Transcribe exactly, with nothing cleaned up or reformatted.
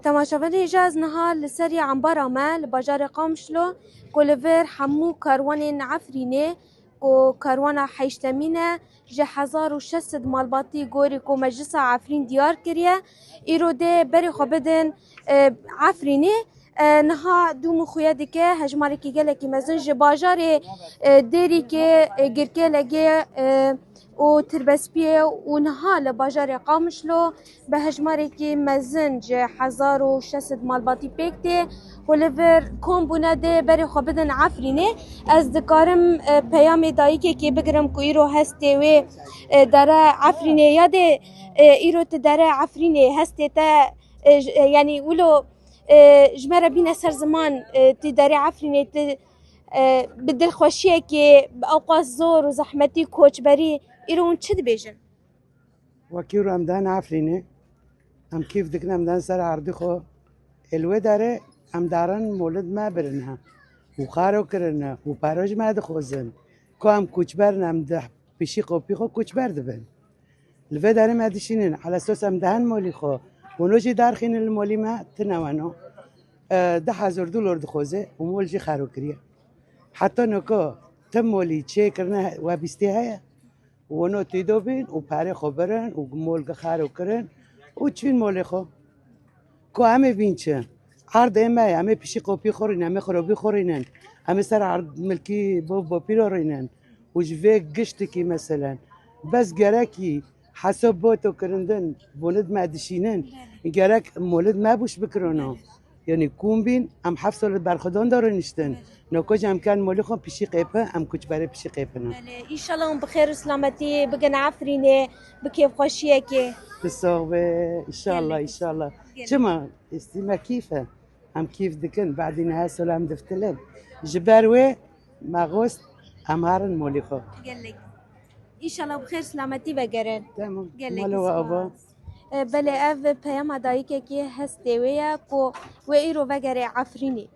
Temaşevanê ji ez niha li serî embara me li bajarê Qamişlo ku li vir hemû karwanên Efrînê ku karwana heştemîn e ji hezar û şeş sed malbatî gorî ku Meclisa Efrîn diyar kiriye, îro dê berê xwe bidin, e, Efrînê. E, niha dû min xuya dike hejmarekî gelekî mezin ji bajarê, e, Dêrîkê, e, Girkêlegê, e, û Tirbespiyê û niha li bajarê Qamişlo bi hejmarekî mezin ji hezar û şeş sed malbatî pêk tê ku li vir kom bûne dê berê xwe bidin Efrînê. Ez dikarim, e, peyamê dayikekê bigirim ku îro hestê wê, e, dere Efrînê ya dê, e, îro tu dere Efrînê hestê te, e, j-, e, yanî wilo, e, ji me re bîne ser ziman, e, tu derê Efrînê tu, e, bi dilxweşiyekê, bi ewqas zor û zehmetî koçberî, îro hûn çi dibêjin? Wekî û em dan Efrînê, em kîf dikin, em dan ser erdî xwe. Ê li wê derê em darin molid me birine û xaro kirine û paro ji me dixwazin. Ku em koçber in, em di pişî qopî xwe koçber dibin. Li vê derê me dişînin, ala sos em dihen molî xwe. Hûno jî darxînin li molî me, tine weno. E, du hezar dolar dixwaze û mol jî xero kiriye. Heta noko tim molî çêkirine we bîstê heye. Û weno tîdo bîn û perê xwe birin û mol gi xero kirin û çîn molê xwe. Ku em ê bîn çi? Erdê me ye, em ê pişî qopî xwe rînin, em ê xirobî xwe rînin, em ê ser erd milkî bo bopîro rînin. Û ji vê giştikî meselen, bes gerekî hesab boto kirindin, bonid me dişînin, gerek molid me bûş bikirino. Yanî kum bîn, em heft sal li berxwedan de rûniştin. Noko jî em ken molî xwe pişî qêpin, em kuçberê pişî qêpin. Belê, înşallah hûn bi xêr û selametî bigin Efrînê, bi kêfxweşiyekê. Tu sax be, înşallah, Gelek. Înşallah. Gelek. Çima? Îstî me kîf e. Em kîf dikin, badî nehe sal em diftilin. Ji ber wê me xwest em herin molî xwe. Gelek. Înşallah bi xêr selametî vegerin. Tamam. Gelek Mala we ava. spas. E, belê, ev peyama dayikekî hestê wê ye ku wê îro vegerê Efrînê.